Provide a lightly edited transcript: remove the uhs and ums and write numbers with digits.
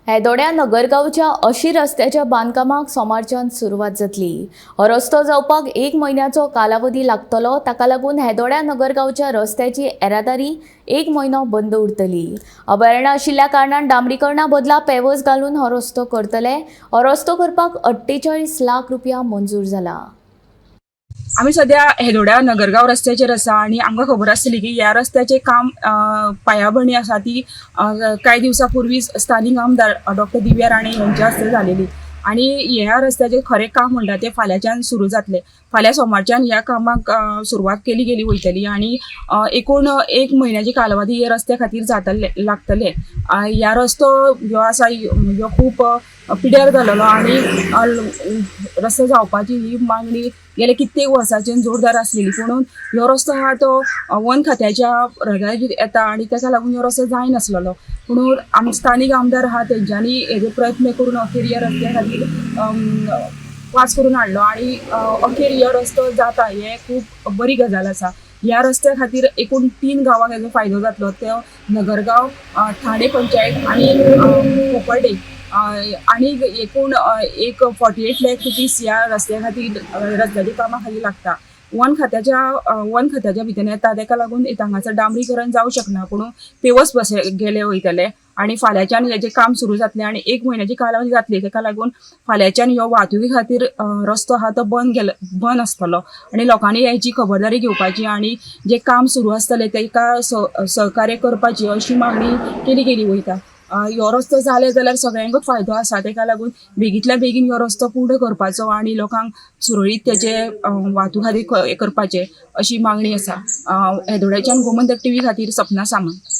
हेदोड्या नगरगांवच्या अशी रस्त्याच्या बांदकामाक सोमारच्यान सुरवात जातली. हो रस्तो जावपाक एक म्हयन्याचो कालावधी लागतलो. ताका लागून हेदोड्या नगरगांवच्या रस्त्याची येरादारी एक म्हयनो बंद उरतली. अभयारण्य आशिल्ल्या कारणान डांबरीकरणा बदला पेवर्स घालून हो रस्तो करतले. हो रस्तो करपाक 48 लाख रुपया मंजूर जाला. आमी सद्या हेदोड्या नगरगांव रस्त्याचेर आसा आनी आमकां खबर आसतली की ह्या रस्त्याचें काम पायाभरणी आसा ती कांय दिवसां पूर्वीच स्थानीक आमदार डॉक्टर दिव्या राणे यांच्या हस्ते झालेली आनी ह्या रस्त्याचें खरें काम म्हणटा तें फाल्यांच्यान सुरू जातलें. फाल्यां सोमारच्यान ह्या कामाक सुरवात केली गेली वयतली आनी एकूण एक म्हयन्याची कालावधी ह्या रस्त्या खातीर जातले, लागतले. ह्या रस्तो ह्यो आसा ह्यो खूब पिड्यार जालेलो आनी रस्तो जावपाची ही मागणी गेले कित्येक वर्सांच्यान जोरदार आसलेली. पुणून ह्यो रस्तो आहा तो वन खात्याच्या रडाराचेर येता आनी ताका लागून ह्यो रस्तो जायनासलेलो. पुणून आम स्थानीक आमदार आहा, तेंच्यांनी हेजे प्रयत्न करून अखेर ह्या रस्त्या खातीर पास करून हाडलो आनी अखेर ह्यो रस्तो जाता, हें खूब बरी गजाल आसा. ह्या रस्त्या खातीर एकूण तीन गांवांक हेजो फायदो जातलो. तो नगरगांव, ठाणे पंचायत आनी कोपर्डे आनी एकूण एक 48 लॅक रुपीज ह्या रस्त्या खातीर, रस्त्याच्या कामा खातीर लागता. वन खात्याच्या भितर येता, ताका लागून हांगासर डांबरीकरण जावं शकना, पूण पेवर्स बस गेले वयतले आनी फाल्यांच्यान हेजें काम सुरू जातलें आनी एक म्हयन्याची कालावधी जातली. ताका लागून फाल्यांच्यान ह्यो वाहतुकी खातीर रस्तो आहा तो बंद गेलो, बंद आसतलो आनी लोकांनी हेची खबरदारी घेवपाची आनी जें काम सुरू आसतलें ताका सहकार्य करपाची अशी मागणी केली गेली वयता. ह्यो रस्तो जाले जाल्यार सगळ्यांकूच फायदो आसा. ताका लागून बेगींतल्या बेगीन ह्यो रस्तो पूर्ण करपाचो आनी लोकांक सुरळीत तेजे वाहतूक खातीर हें करपाचें अशी मागणी आसा. हेदोड्याच्यान गोमंतक टीव्ही खातीर सपना सामंत.